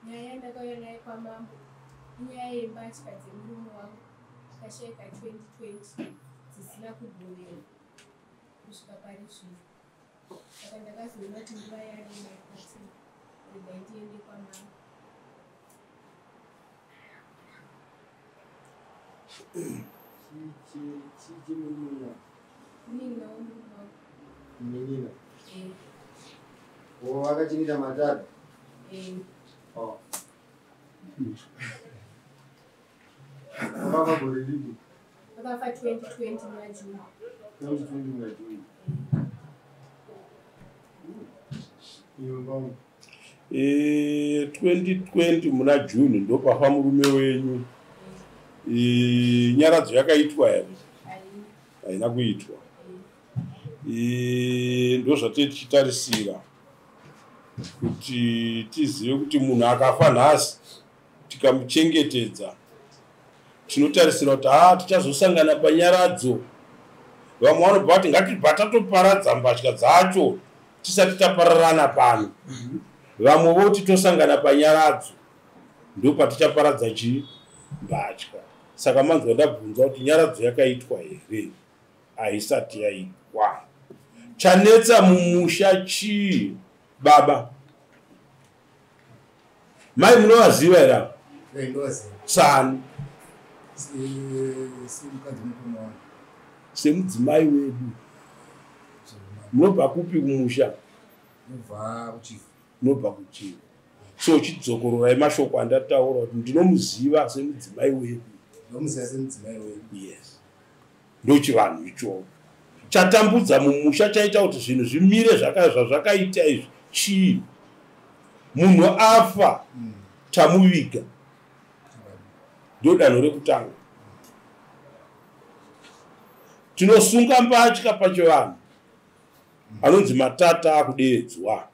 Nyaya yandakauya nayo kwamambo inyaya yembatya dzemurume wangu akashaika 2020 dzisina kugoverwa kusvika pari zvino. Saka ndakazoona kuti nguva yarema yekuti regai ndiende kwamambo. Munin'ina wemurume wangu. Munin'ina? Eh. Wakachengeta matatu? Eh. Oh. Vakafa gore ripi? Vakafa 2020 muna June. 2020 muna June. Iyo mbangu. 2020 muna June ndopafa murume wenyu. Nyaradzo yakaitwa here? Haina kuitwa. Ndozvatee tichitarisira kuti tizive kuti munhu akafa nhasi tikamuchengetedza tinotarisira kuti haa tichazosangana panyaradzo. Vamwe vanobva vati ngatibva tatoparadza mbatya dzacho tisati tapararana pano. Vamwe voti tosangana panyaradzo ndopatichaparadza chii mbatya. Saka manzwa ndabvunza kuti nyaradzo yakaitwa here? Haisati yaitwa. Chanetsa mumusha chii baba? Mai munovaziva here ava? Sani semudzimai wedu. Munobva kupi kumusha? Munobva kuChivhu. So chidzokororai mashoko andataura kuti ndinomuziva semudzimai wedu. Ndinomuziva semudzimai wedu. Yes. Ndochivanhu ichocho. Chatambudza mumusha chaita kuti zvinhu zvimire zvazvakaita izvi chii? Munhu afa tamuviga. Ndodanho rekutanga. Tinosunga mbatya pachivanhu. Anonzi matata akudeedzwa.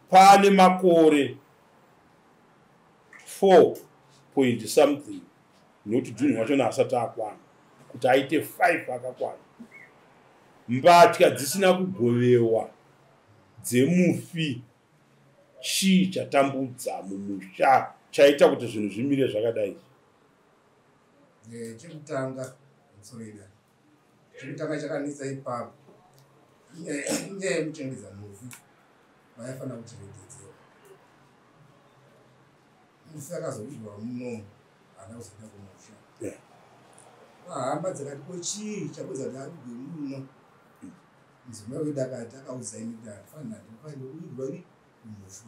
Pane makore 4 point something nokuti June wachona asati akwana kuti aite 5 akakwana. Mbatya dzisina kugovewa dzemufi chii chatambudza mumusha chaita kuti zvinhu zvimire zvakadai? Chekutanga chekutanga chakanetsa ipapo inyaya yekuchengetedza mufi vaifanira kuchengetedzewa. Mufi akazovigwa munomu haana kuzoenda kumusha. Hama dzakati ko chii chakonza kuti avigwe muno? Mudzimai wedu akati akaudza ini kuti handifanira ndifanira kuvigwa kumusha.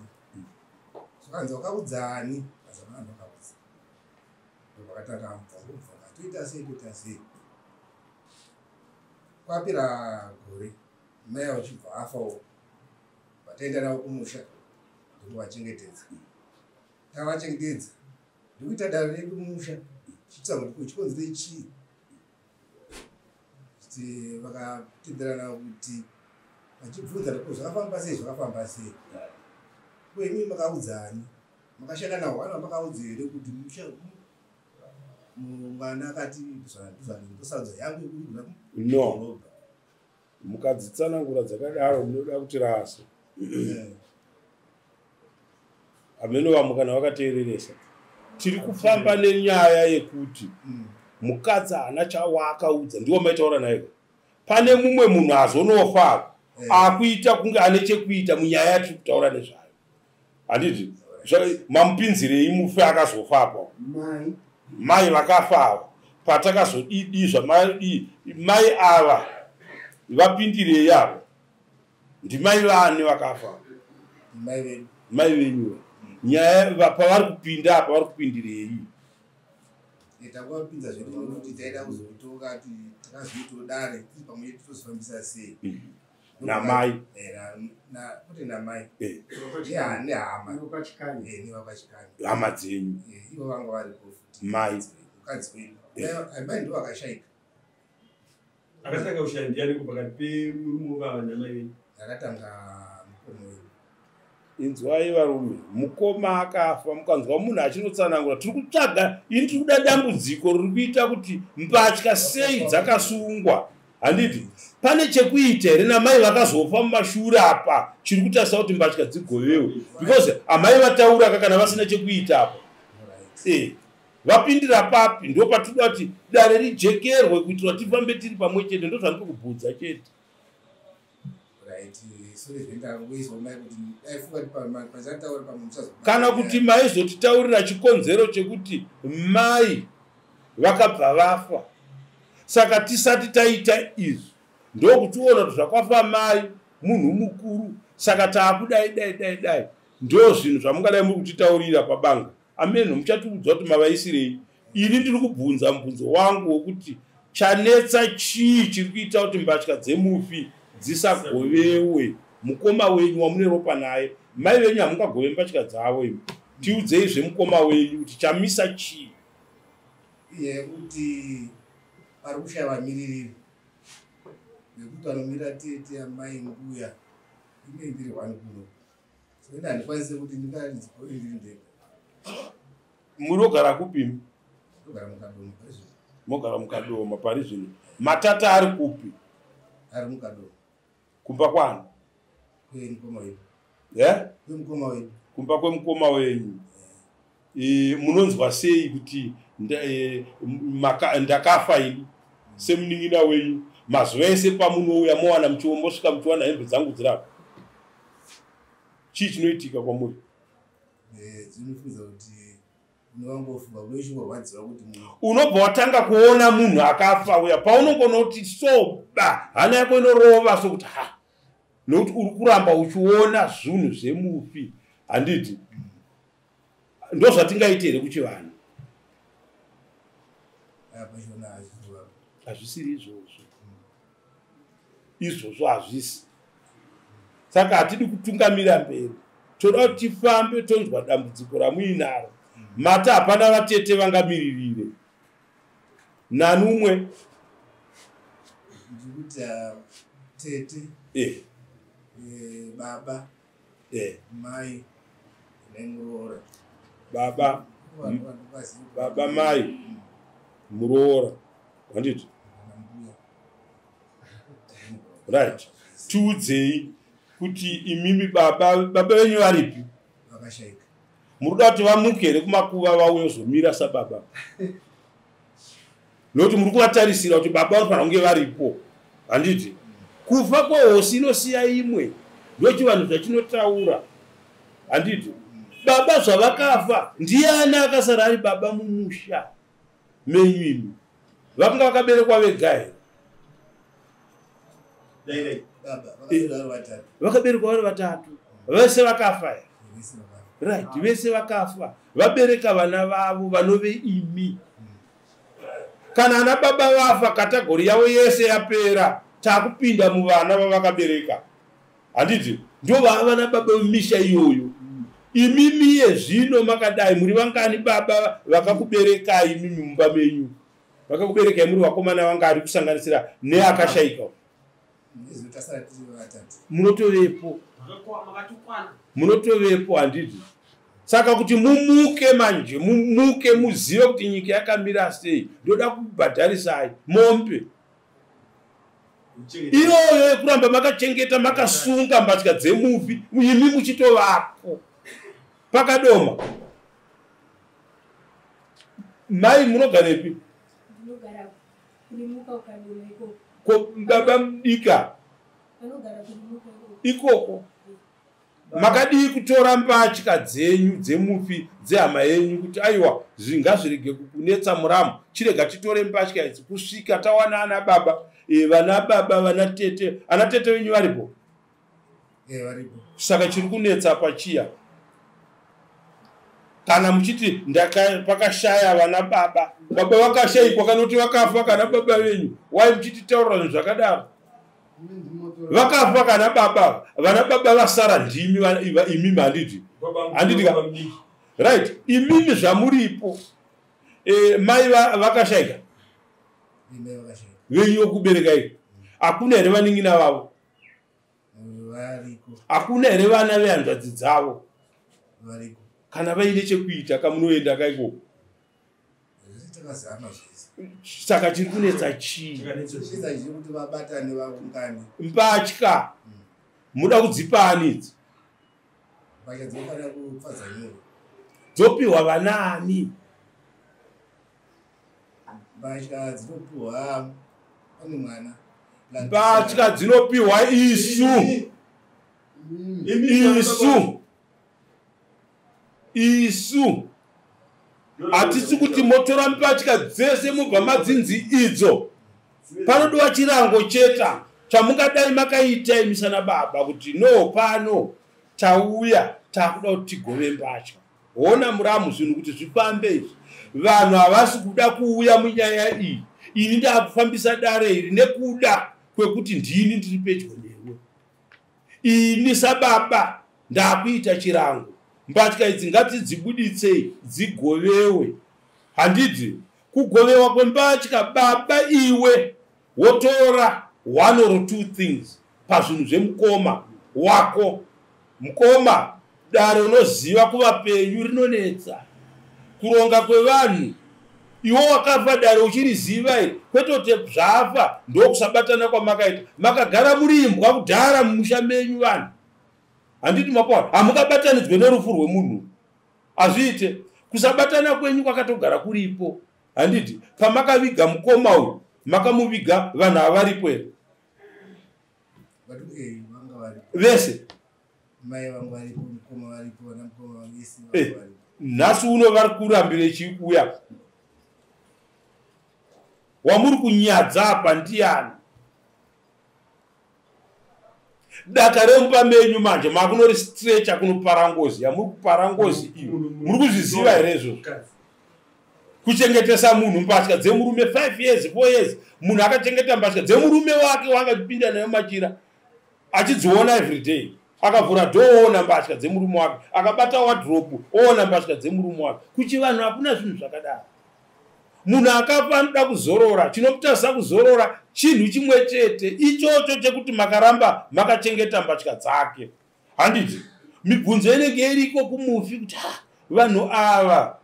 Zvakanzi wakaudzani? Azamana ndakaudza. Ndopakatanga amubvunza toita sei toita sei. Kwapera gore mai vachibva afawo vataenda navo kumusha ndokuvachengetedza. Tavachengetedza ndikuita dare redu kumusha tichitsvaga kuti chikonzero chii. Kuti vakatenderana kuti vachibvunza kuti zvakafamba sei zvakafamba sei. Ko imi makaudzani? Makashanda navo vana makaudza here kuti mwana akati ndosarudza yangu yekuvigwa No. Mukadzitsanangura dzakadaro munoda kuti rasa. Ameno vamwe kana vakateereresa. Tiri kufamba nenyaya yekuti mukadzi haana chawaakaudza, ndiwo maitaura naye. Pane mumwe munhu azonofa akuita kunge ane chekuita munyaya yatiri kutaura nezvayo. Handiti mamupinzirei mufi akazofa apo? Mai vakafa ava. Patakazodidi zvamadii mai ava vapindirei avo? Ndimai vani vakafa? Mai venyu. Nyaya pavari kupinda apa vari kupindirei? Takavapinza zvedu nekuti taida kuzotonga takazoitawo dare tiri pamwe chete tozofambisa sei. Namai. Kwete namai. Nehama. Nevakachikanya. Hama dzenyu. Ivo vanga varipo futi. Mai. Mukadzi wedu. Mai ndivo vakashaika. Akatanga kushaya ndiani pakati pemurume wababa namai venyu? Akatanga mukoma wedu. Inzwai varume, mukoma akafa, mukanzwa munhu achinotsanangura, tiri kutsvaga, ini tiri kuda dambudziko riri kuita kuti mbatya sei dzakasungwa. Handiti pane chekuita here namai vakazofa mumashure apa chiri kutarisa kuti mbatya dzigovewe? Because amai vataura ka kana vasina chekuita apa. Vapindira papi? Ndo patinoda kuti dare rijekerwe kuitira tifambe tiri pamwe chete. Ndo zvandiri kubvunza chete. Kana kuti maizotitaurira chikonzero chekuti mai vakabva vafa. Saka tisati taita izvi ndokutiona kuti zvakwafa mai munhu mukuru, saka taakudai dai dai dai. Ndo zvinhu zvamungadai muri kutitaurira pabanga. Amen, muchatiudza kuti mavaisirei. Ini ndiri kubvunza mubvunzo wangu wekuti chanetsa chii chiri kuita kuti mbatya dzemufi dzisagovewe? Mukoma wenyu wamune ropa naye, mai venyu hamungagove mbatya dzavo imi. Tiudzei zvemukoma wenyu kuti chamisa chii? Yekuti pari kushaya vamiririri nekuti vanomira tete amai mbuya ine ndiri hwani kuno. So ine handikwanisi kuti ndingadzigoe ndiri ndega. Munogara kupi? Ndogara muKadoma pari zvino. Mogara muKadoma pari zvino. Matata ari kupi? Ari muKadoma. Kumba kwani? Kwemukoma wedu. Kwemukoma wedu. Kumba kwemukoma wenyu. Munonzwa sei kuti ndakafa ini semunin'ina wenyu? Mazuva ese pamunouya mowana mosvika muchiwana hembe dzangu dzirapa. Chii chinoitika kwamuri? Dzinofunza kuti unobva watanga kuona munhu akafa uya paunongonoti soba hana yako inorova sokuti ha, nokuti uri kuramba uchiona zvinhu zvemufi. Handiti ndo zvatingaite here kuchivanhu? Hazvisiri izvozvo. Izvozvo hazvisi. Saka hatidi kutungamira mberi, toda kuti tifambe tonzwa dambudziko ramuinaro. Mata hapana vatete vangamiririre. Nani umwe? Ndikuti tete, baba, mai nemuroora. Baba, baba, mai, muroora. Handiti? Right. Tiudzei kuti imimi baba venyu varipi? Vakashaika. Muruda kuti vamuke here kumakuva vauye kuzomira sababa? Nokuti muri kuvatarisira kuti baba vanofanira kunge varipo. Handiti? Kufa kwehosi inosiya imwe. Ndochivanhu zvachinotaura. Handiti? Baba zvavakafa, ndiani akasara ari baba mumusha menyu imi? Vakanga vakaberekwa vega here? Vakaberekwa vari vatatu. Vese vakafa here? Right, vese vakafa. Vabereka vana vavo vanove imi. Kana ana baba vafa, kategori yavo yese yapera, takupinda muvana vavakabereka. Handiti? Ndo vana baba vemisha iyoyo. Imimi yezvino makadai muri vangani baba vakakuberekai imimi mumba menyu? Vakakuberekai muri vakomana vangari kusanganisira neakashaika? Munotovepo. Munotovepo, handiti? Saka kuti mumuke manje, mumuke muzive kuti nyika yakamira sei. Ndoda kubhadharisai mombe iyoyo yekuramba makachengeta makasunga mbatya dzemufi imi muchitovapo paKadoma. Mai munogarepi? Ndinogara kurimuka uKadoma ikoko. Ko baba mudika? Vanogara kurimuka ikoko. Makadii kutora mbatya dzenyu dzemufi dzehama yenyu kuti aiwa zvingazvirege kunetsa muramu, chirega titore mbatya idzi kusvika tawana ana baba, vana baba, vana tete. Ana tete venyu varipo? Varipo. Saka chiri kunetsa pachiya kana muchiti pakashaya vana baba, baba vakashayikwa kana kuti vakafa kana baba venyu, wai muchititaurira zvinhu zvakadaro? Vakafa kana baba, vana baba vasara ndimi imimi, handiti? Handiti ka? Right, imimi zvamuripo. Mai vakashaika venyu vokuberekai, hakuna here vanin'ina vavo? Hakuna here vana vehanzvadzi dzavo? Kana vaine chekuita kamunoenda kaikoko. Takazama zvese. Saka chiri kunetsa chii? Chakanetsa chii? Chisa chiri kuti vabatane vaungane. Mbatya muda kudzipa ani idzi? Mbatya dzinofanira kupfadzanyurwa. Dzopiwa vanaani? Mbatya dzinopiwa pane mwana. Mbatya dzinopiwa isu. Isu. Isu. Hatisi kuti motora mbatya dzese mubva madzinzi idzo. Panodiwa chirango cheta chamungadai makaita imi sana baba kuti no pano tauya takuda kuti tigove mbatya. Hona muramu zvinhu kuti zvifambe izvi. Vanhu havasi kuda kuuya munyaya iyi. Ini ndakufambisa dare iri nekuda kwekuti ndini ndiri pedyo newe. Ini sababa ndakuita chirango. Mbatya idzi ngatidzibuditsei dzigovewe. Handiti kugovewa kwembatya baba iwe wotora 1 or 2 things pazvinhu zvemukoma wako. Mukoma dare unoziva kuvapenyu rinonetsa. Kuronga kwevanhu iwe wakafa dare uchiriziva iri kwete kuti zvafa ndokusabatana kwamakaita. Makagara muri imbwa kudhara mumusha menyu vanhu. Handiti mapaona hamungabatanidzwe nerufu rwemunhu. Hazviite. Kusabatana kwenyu kwakatogara kuripo. Handiti pamakaviga mukoma uyu makamuviga vanhu havaripo here? Vese. Mai vangu varipo, mukoma varipo, vana mukoma vese varipo. Nhasi uno vari kurambire chikuya. Wamuri kunyadza apa ndiani? Daka remumba menyu manje makunori stretcha kunopara ngozi. Yamuri kupara ngozi iyo. Muri kuzviziva here izvozvo? Kuchengetesa munhu mbatya dzemurume 5 years, 4 years. Munhu akachengeta mbatya dzemurume wake waangapinda nayo machira achidziona every day. Akavhura door oona mbatya dzemurume wake, akabata wardrobe oona mbatya dzemurume wake. Kuchivanhu hakuna zvinhu zvakadaro. Munhu akafa anoda kuzorora, chinomutasa kuzorora chinhu chimwe chete ichocho chekuti makaramba makachengeta mbatya dzake. Handiti mibvunzo inenge iriko kumufi kuti vanhu ava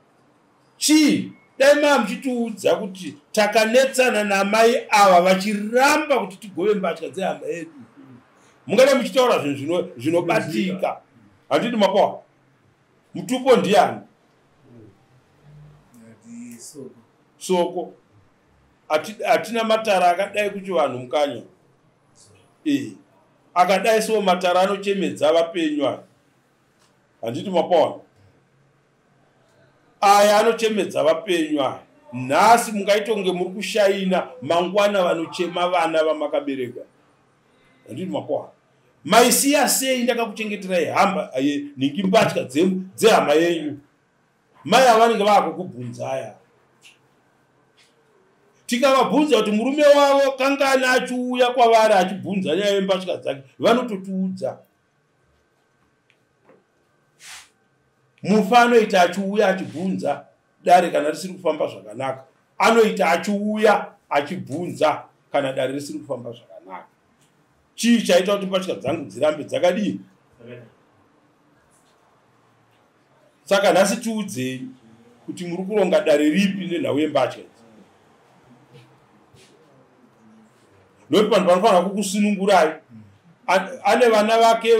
chii? Dai maa muchitiudza kuti takanetsana namai ava vachiramba kuti tigove mbatya dzehama yedu. Mungada muchitaura zvinhu zvinobatika. Handiti mapawa? Mutupo ndiani? Soko. Hatina matara akadai kuchivanhu mukanya. Akadai so matara anochemedza vapenyu aya. Handiti mapawa? Aya anochemedza vapenyu aya. Nhasi mungaita kunge muri kushaina, mangwana vanochema vana vamakabereka. Handiti mapawa? Maisiya sei ndakakuchengeterai hamba ningi mbatya dzehama yenyu. Mai avanenge vaakukubvunzaya. Tikavabvunza kuti murume wavo kangani achiuya kwavari achibvunza nyaya yembatya dzake, vanototiudza. Mufa anoita achiuya achibvunza dare kana risiri kufamba zvakanaka. Anoita achiuya achibvunza kana dare risiri kufamba zvakanaka. Chii chaita kuti mbatya dzangu dzirambe dzakadii? Saka nhasi tiudzei kuti muri kuronga dare ripi nenhau yembatya idzi. Nokuti vanhu vanofanira kukusunungurai. Ane vana vake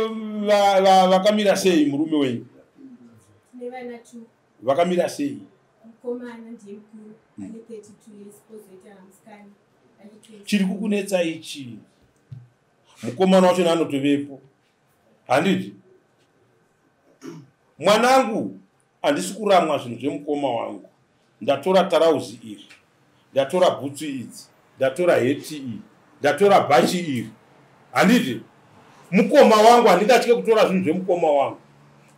vakamira sei murume wenyu? Nevana 2. Vakamira sei? Mukomana ndiye mukuru ane 32 years, kozoita musikana ane 20. Chiri kukunetsa ichi. Mukomana wacho anotovepo. Handiti? Mwanangu, handisi kuramwa zvinhu zvemukoma wangu. Ndatora tarauzi iri, ndatora bhutsu idzi, ndatora heti iyi, ndatora bhachi iri. Handiti? Mukoma wangu handingatye kutora zvinhu zvemukoma wangu.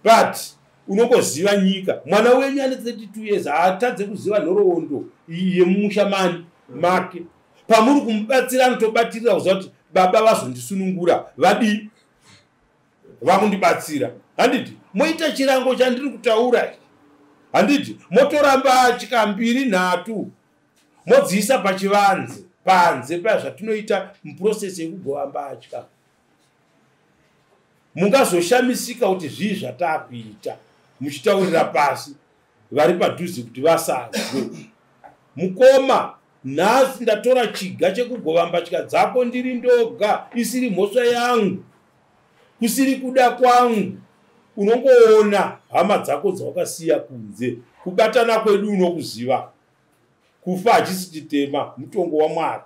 But unongoziva nyika. Mwana wenyu ane 32 years haatadze kuziva nhoroondo yemumusha mani make. Pamuri kumubatsira anotobatirira kuziva kuti baba vazondisunungura, vadii? Vakundibatsira. Handiti? Moita chirango chandiri kutaura. Handiti? Motoramba chikambiri nhatu. Modziisa pachivanze, panze paya zvatinoita muprocess yekugova mbatya. Mungazoshamisika kuti zvii zvatakuita muchitaurira pasi vari padhuze kuti vasanzwe. Mukoma, nhasi ndatora chiga chekugova mbatya dzako ndiri ndoga, isiri mhosva yangu, kusiri kuda kwangu. Unongoona hama dzako dzawakasiya kunze. Kubatana kwedu unokuziva. Kufa hachisi chitema, mutongo waMwari.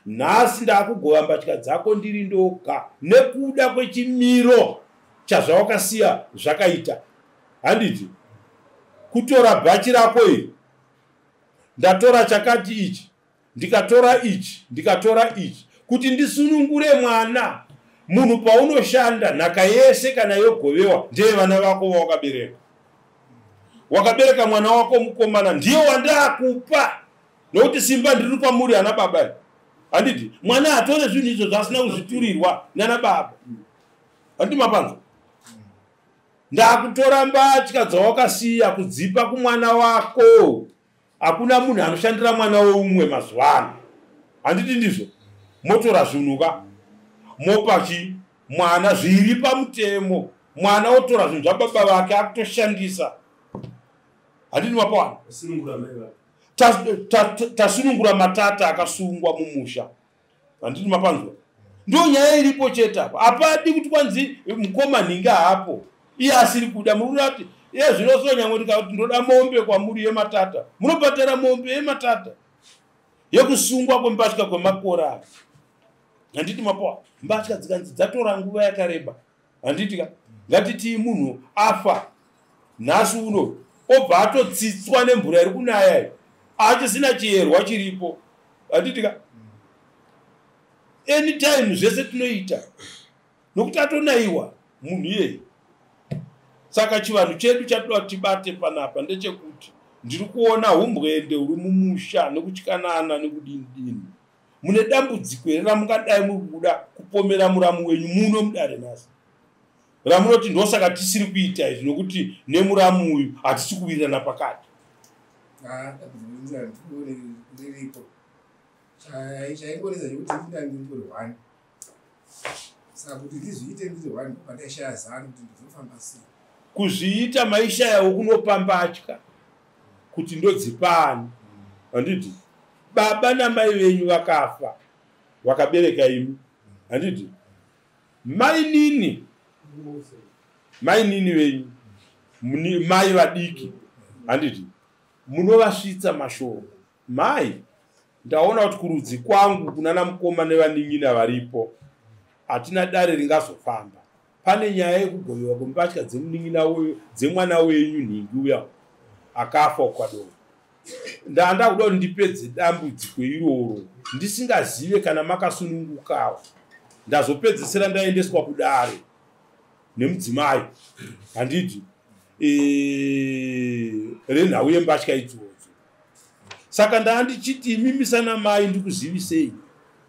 Nhasi ndakugova mbatya dzako ndiri ndoga nekuda kwechimiro chazvawakasiya zvakaita. Handiti kutora bhachi rako iri, ndatora chakati ichi, ndikatora ichi, ndikatora ichi, kuti ndisunungure mwana. Munhu paunoshanda, nhaka yese kana yogovewa ndeye vana vako vawakabereka. Wakabereka mwana wako mukomana, ndiye wandaakupa, nokuti simba ndiri kwamuri ana baba. Handiti mwana atore zvinhu izvo zvaasina kuzviturirwa nana baba? Handiti mapanzwa? Ndakutora mbatya dzawakasiya kudzipa kumwana wako. Hakuna munhu anoshandira mwana weumwe mazuva ano, handiti ndizvo? Motora zvinhu ka, mopa chi mwana zviri pamutemo. Mwana otora zvinhu zvababa vake akutoshandisa, handiti mapawana? Tasunungura matata akasungwa mumusha, handiti mapanzwa? Ndo nyaya iripo chete apa. Hapadi kuti kwanzi mukoma nhingi hapo, iye asiri kuda. Muri kuti iye zvino so nyangwe ndikati ndoda mombe kwamuri yematata, munobhadhara mombe yematata yekusungwa kwembatya kwemakore aya, handiti mapawa? Mbatya dzikanzi dzatora nguva yakareba, handiti ka? Ngatitii munhu afa nhasi uno, obva atotsitswa nemvura iri kunaya, achisina chiyerwa chiripo, handiti ka? Anytime zvese tinoita nokuti atonayiwa munhu iyeye. Saka chivanhu chedu chatoda tibate panapa ndechekuti ndiri kuona umbwende huri mumusha nekutyanana nekudini dini. Mune dambudziko here ramungadai muri kuda kupomera muramu wenyu muno mudare nhasi, ramunoti ndosaka tisiri kuita izvi, nokuti nemuramu uyu hatisi kuwirirana pakati? Dambudziko riripo chaingonetsa chekuti ndanga ndiri one, saka kuti ndizviite ndiri one, pandaishaya zano kuti ndizofamba sei. Kuzviita maishayawo kunopambatya kuti ndodzipani, handiti? Baba namai venyu vakafa vakabereka imi, handiti? Mainini venyu, mai vadiki, handiti? Munovasvitsa mashoko: "Mai, ndaona kuti kurudzi kwangu kunana mukoma nevanin'ina varipo, hatina dare ringazofamba. Pane nyaya yekugovewa kwembatya dzemunin'ina dzemwana wenyu nhingi uya akafa ukadoro. Ndanda kuda kuti ndipedze dambudziko iroro ndisingazive kana makasunungukawo. Ndazopedzisira ndaendeswa kudare nemudzimai, handiti, renhau yembatya idzodzo. Saka ndaa ndichiti imimi sana mai ndikuzivisei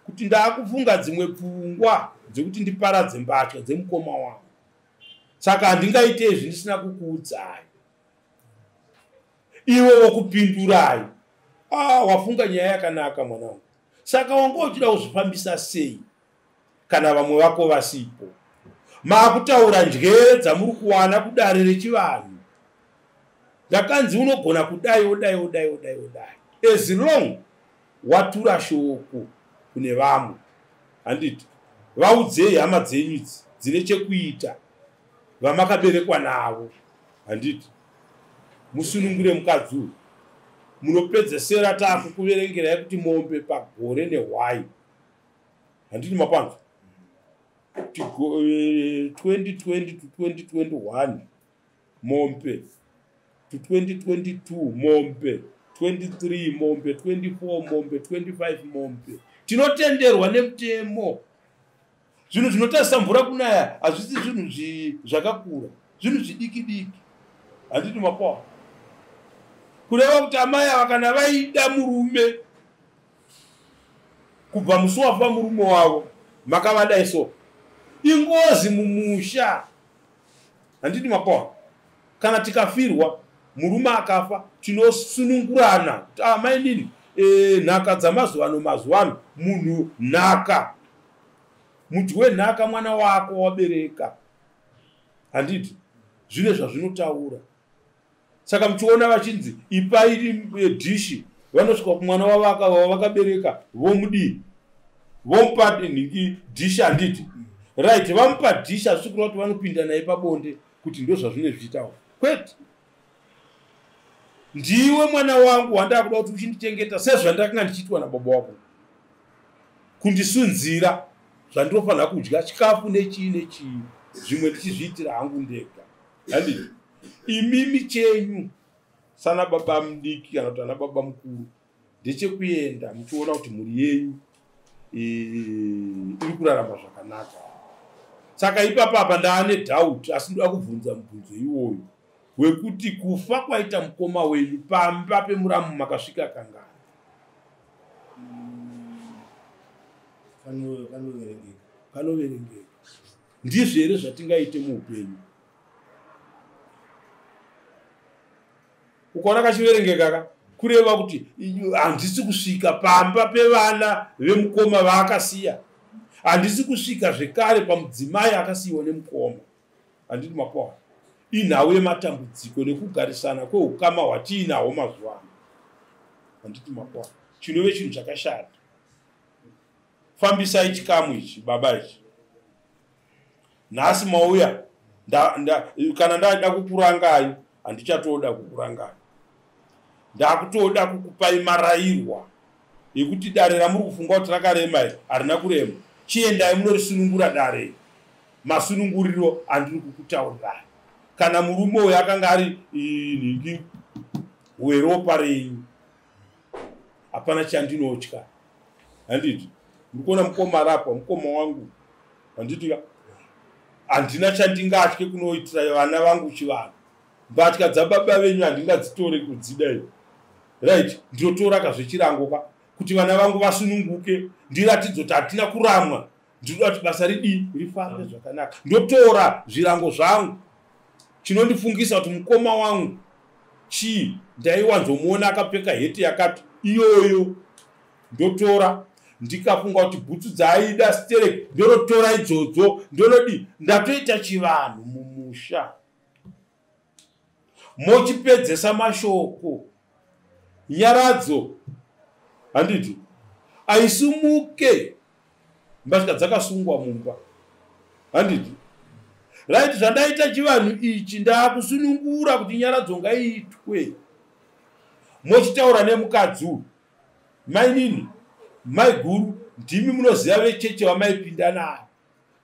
kuti ndaakufunga dzimwe pfungwa dzekuti ndiparadze mbatya dzemukoma wangu. Saka handingaite izvi ndisina kukuudzai." Ivo vokupindurai: "Ah, wafunga nyaya yakanaka, mwanangu. Saka wanga uchida kuzvifambisa sei kana vamwe vako vasipo?" Maakutaura njere dzamuri kuwana kudare rechivanhu. Ndakanzi unogona kudai, odai, odai, odai, odai, as long watura shoko kune vamwe, handiti? Vaudzei hama dzenyu idzi dzine chekuita vamakaberekwa navo, handiti? Musunungure mukadzi uyu. Munopedzesera taakukuverengerai kuti mombe pagore nehwai, handiti mapanzwa? 2020 to 2021 mombe, to 2022 mombe, 23 mombe, 24 mombe, 25 mombe. Tinotenderwa nemutemo. Zvinhu zvinotarisa mvura kunaya hazvisi zvinhu zvakakura, zvinhu zvidiki diki, handiti mapawa? Kureva kuti amai ava kana vaida murume kubva musi wafa murume wavo, makavadai so, ingozi mumusha, handiti mapawa? Kana tikafirwa, murume akafa, tinosunungurana kuti, "Ah, mainini, nhaka dzamazuva ano, mazuva ano munhu nhaka, mudyi wenhaka mwana wako wabereka," handiti? Zvine zvazvinotaura. Saka muchiona vachinzi ipai dhishi. Vanosvika kumwana wavo vakabereka, vomudii? Vomupa nhingi dhishi, handiti? Right, vamupa dhishi, hazvisi kureva kuti vanopinda naye pabonde kuti ndo zvazvine zvichiitawo. Kwete. Ndiwe mwana wangu wandakuda kuti uchindichengeta sezvandakanga ndichiitwa nababa wako, kundisunzira zvandinofanira kudya, chikafu nechii nechii, zvimwe ndichizviitira hangu ndega, handiti? Imimi chenyu sana baba mudiki kana kuti ana baba mukuru ndechekuenda muchiona kuti mhuri yenyu iri kurarama zvakanaka. Saka ipapa apa ndaane doubt, asi ndoda kubvunza mubvunzo iwoyo wekuti kufa kwaita mukoma wenyu pamba pemuramu makasvika kangani? Kanoverengeka. Kanoverengeka. Ndizvo here zvatingaite muupenyu? Ukaona kachiverengeka ka, kureva kuti handisi kusvika pamba pevana vemukoma vaakasiya, handisi kusvika zvekare pamudzimai akasiyiwa nemukoma, handiti mapoa? Inhau yematambudziko nekugarisana kweukama hwatiinahwo mazuva ano, handiti mapoa? Chinove chinhu chakashata. Fambisai chikamu ichi baba ichi. Nhasi mauya, kana ndada kukurangai, handichatoda kukurangai, ndakutoda kukupai marayirwa ekuti dare ramuri kufunga kuti rakarema iri harina kurema. Chiendai munorisunungura dare, masununguriro andiri kukutaurirai. Kana murume uyu akanga ari nhingi weropa renyu, hapana chandinotya, handiti? Ndikuona mukoma arapwa, mukoma wangu, handiti? Handina chandingatye kunoitira vana vangu chivanhu. Mbatya dzababa venyu handingadzitore kudzida, right? Ndinotora kazvechirango ka kuti vana vangu vasununguke, ndiratidze kuti hatina kuramwa. Ndinoda kuti basa ridii rifambe zvakanaka, ndotora zvirango zvangu. Chinondifungisa kuti mukoma wangu chii? Ndaiwanzomuona akapfeka heti yakati iyoyo, ndotora. Ndikafunga kuti bhutsu dzaaida sterek, ndonotora idzodzo, ndonodi. Ndatoita chivanhu mumusha. Mochipedzesa mashoko nyaradzo, handiti? Aisumuke mbatya dzakasungwa mumba, handiti? Right, zvandaita chivanhu ichi, ndaakusunungura kuti nyaradzo ngaiitwe. Mochitaura nemukadzi uyu, mainini, maiguru, ndimi munoziva vecheche vamaipinda nayo.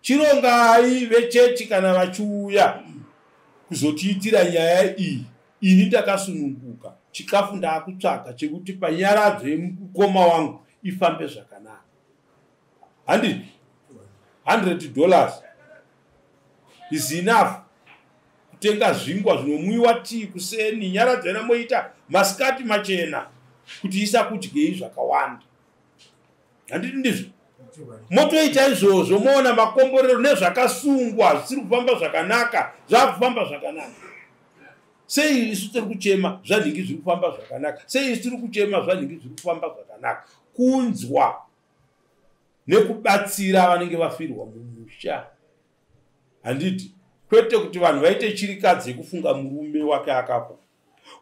Chirongai vechechi kana vachiuya kuzotiitira nyaya iyi. Ini ndakasununguka, chikafu ndaakutsvaga chekuti panyaradzo yemukoma wangu ifambe zvakanaka, handiti? $100 is enough kutenga zvingwa zvinomwiwa tii kuseni, nyaradzo yanamoita masikati machena kuti isakudyei zvakawanda, handiti? Ndizvo motoita izvozvo, moona makomborero nezvakasungwa zvisiri kufamba zvakanaka zvakufamba zvakanaka. Sei isu tiri kuchema zvanhingi zviri kufamba zvakanaka? Sei isu tiri kuchema zvanhingi zviri kufamba zvakanaka? Kunzwa nekubatsira vanenge vafirwa mumusha, handiti? Kwete kuti vanhu vaite chirikadzi yekufunga murume wake akafa,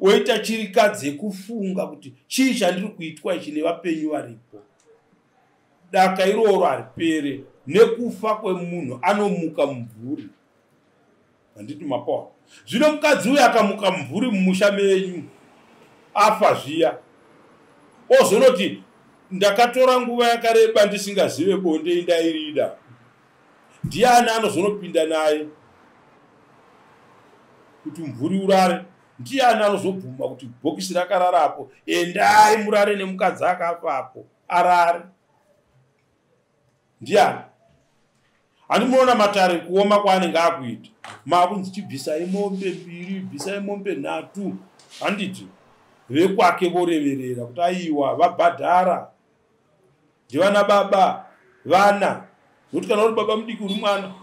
oita chirikadzi yekufunga kuti chii chandiri kuitwa ichi nevapenyu varipo. Daka iroro haripere nekufa kwemunhu, anomuka mumvuri, handiti mapoa? Zvino mukadzi uyu akamuka mumvuri mumusha menyu afa zviya, ozonoti ndakatora nguva yakareba ndisingazive bonde, indairida. Ndiani anozonopinda naye kuti mumvuri urare? Ndiani anozobvuma kuti bhokisi rakararapo, endai murare nemukadzi akafapo arare? Ndiani? Handimunoona matare kuoma kwaanenge akuita, maakunzi chibvisai mombe mbiri, bvisai mombe nhatu, handiti? Vekwake voreverera kuti aiwa, vabhadhara, ndivana baba vana. Nokuti kana uri baba mudiki uri mwana,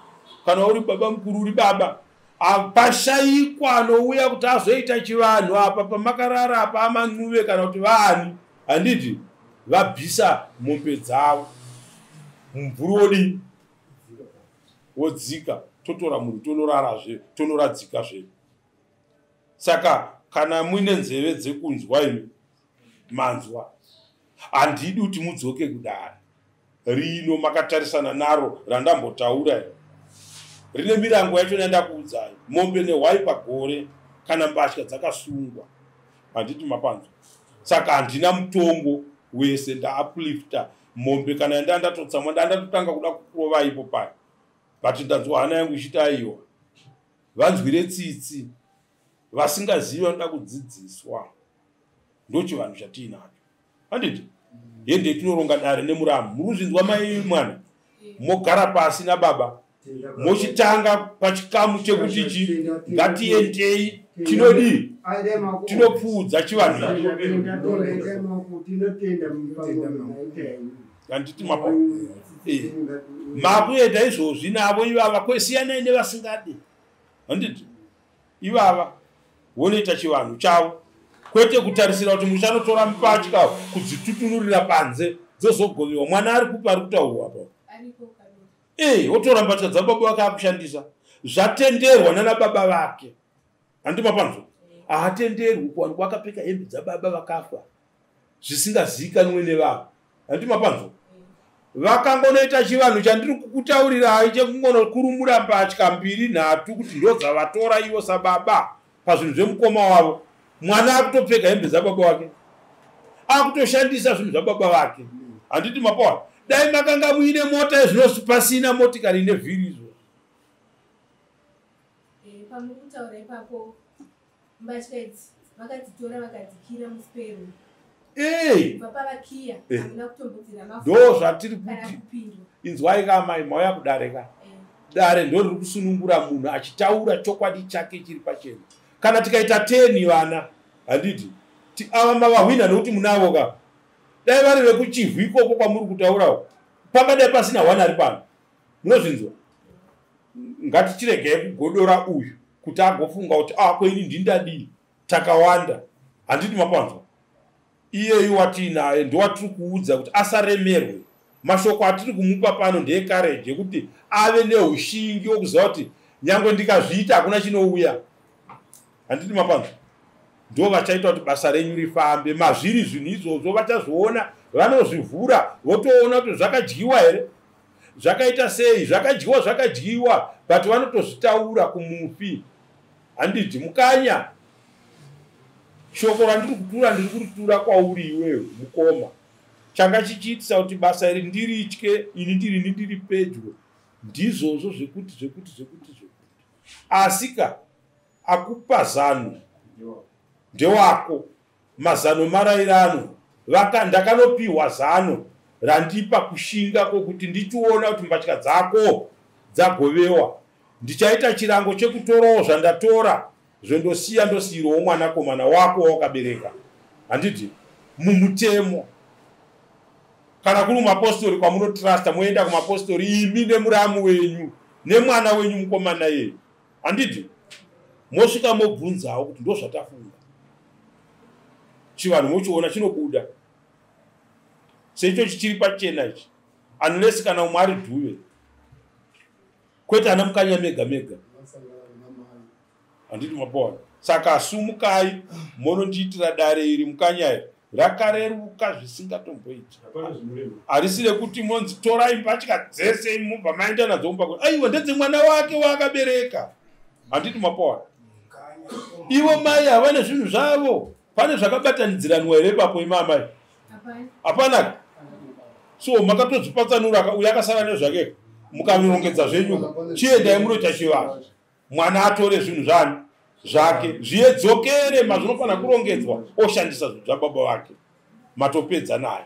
kana uri baba mukuru uri baba. Apashayikwa anouya kuti azoita chivanhu apa pamakarara apa, amancuve kana kuti vaani, handiti? Vabvisa mombe dzavo, mumvuri wodii? Wodzika. Totora munhu tonorarazve, tonoradzika zvedu. Saka kana muine nzeve dzekunzwa imi, Manzwa, handidi kuti mudzoke kudare rino makatarisana naro randambotaura rine mirango yacho yandakuudzai, mombe nehwai pagore kana mbatya dzakasungwa. Handiti mapanzwa? Saka handina mutongo wese, ndauplifta mombe kana yandandatotsamwa ndandatotanga kuda kurova ipo paya, but ndanzwa hana yangu ichiti aiwa, vanzwire tsitsi vasingazivi vanoda kudzidziswa. Ndochivanhu chatiinacho, handiti? Hende tinoronga dare nemuramu. Muri kuzvinzwa mai mwana? Mogara pasi nababa mochitanga pachikamu chekuti chi ngatiendei tinodii, tinopfuudza chivanhu. Handiti mapo makuenda izvozvi navo ivava kwesiyanai nevasingadi, handiti? Ivava vonoita chivanhu chavo, kwete kutarisira kuti muchanotora mupatya kudzitutunurira panze dzozogovewa. Mwana ari kupi ari kutaurwa apa? Wotora mbatya dzababa vake akushandisa zvatenderwa nana baba vake. Handi mapanzwa? Haatenderwi kuwanikwa akapfeka hembe dzababa vakafa zvisingazivikanwe nevanhu. Handi mapanzwa? Vakangonoita chivanhu chandiri kukutaurirai chekungonokurumura mbatya mbiri nhatu kuti ndodzavatora ivo sababa pazvinhu zvemukoma wavo, mwana akutopfeka hembe dzababa wake, akutoshandisa zvinhu zvababa vake. Handiti mapawa? Dai makanga muine mota izvino pasina motikari ine vhiri izvo. Pamuri kutaura ipapo, mbatya idzi vakadzitora vakadzikira musipero. Ndo zvatiri kuti inzwai ka mai, mauya kudare ka. Dare ndo riri kusunungura munhu achitaura chokwadi chake chiri pachena. Kana tikaita 10 vana, handiti ava mavahwina nekuti munavo ka. Dai vari vekuchivhu ikoko kwamuri kutaurawo, pangadai pasina hwana ari pano. Munozvinzwa? Ngatichiregai kugodora uyu kuti agofunga kuti ko ini ndindadii, takawanda. Handiti mapanzwa? Iyeyu watiinaye ndowatiri kuudza kuti asaremerwe. Mashoko atiri kumupa pano ndeekareji ekuti ave neushingi wekuziva kuti nyangwe ndikazviita hakuna chinouya. Handiti mapanzwa? Ndo vachaita kuti basa renyu rifambe mazviri. Zvinhu izvozvo vachazviona, vanozvivhura votoona kuti zvakadyiwa here, zvakaita sei. Zvakadyiwa, zvakadyiwa, but vanotozvitaura kumufi. Handiti mukanya, shoko randiri kutura ndiri kuritura kwauri iwewe mukoma. Changa chichiitisa kuti basa iri ndiritye ini ndirini ndiri pedyo ndizvozvo zvekuti zvekuti zvekuti zvekuti, asika akupa zano ndewako. Mazano marairano, ndakanopiwa zano randipa kushinga kwokuti ndichiona kuti mbatya dzako dzagovewa, ndichaita chirango chekutorawo zvandatora zvondosiya, ndosiyirawo mwanakomana wako wawakabereka. Handiti mumutemo, kana kuri mumapostori kwamunotrusta, moenda kumapostori imi nemuramu wenyu nemwana wenyu mukomana yeyu, handiti mosvika mobvunzawo kuti ndo zvatafunga. Chivanhu mochiona chinobuda seicho chichiri pachena ichi, unless kana umwe ari dhuve, kwete ana mukanya mega mega. Handiti mapowana? Saka sumukai monondiitira dare iri mukanya rakareruka zvisingatomboiti. Harisi rekuti monzi torai mbatya dzese mubva maenda nadzo mumba. Aiwa, ndedzemwana wake waakabereka. Handiti mapowana? Ivo mai havane zvinhu zvavo, pane zvakabatanidziranwa here ipapo imi amai? Hapana. So makatodzipatsanura, uyo akasara nezvake, mukavirongedza zvenyu. Chiendai munoita chivanhu, mwana atore zvinhu zvani zvake zviyedzokere mazvinofanira kurongedzwa, oshandisa zvinhu zvababa vake, matopedza nayo.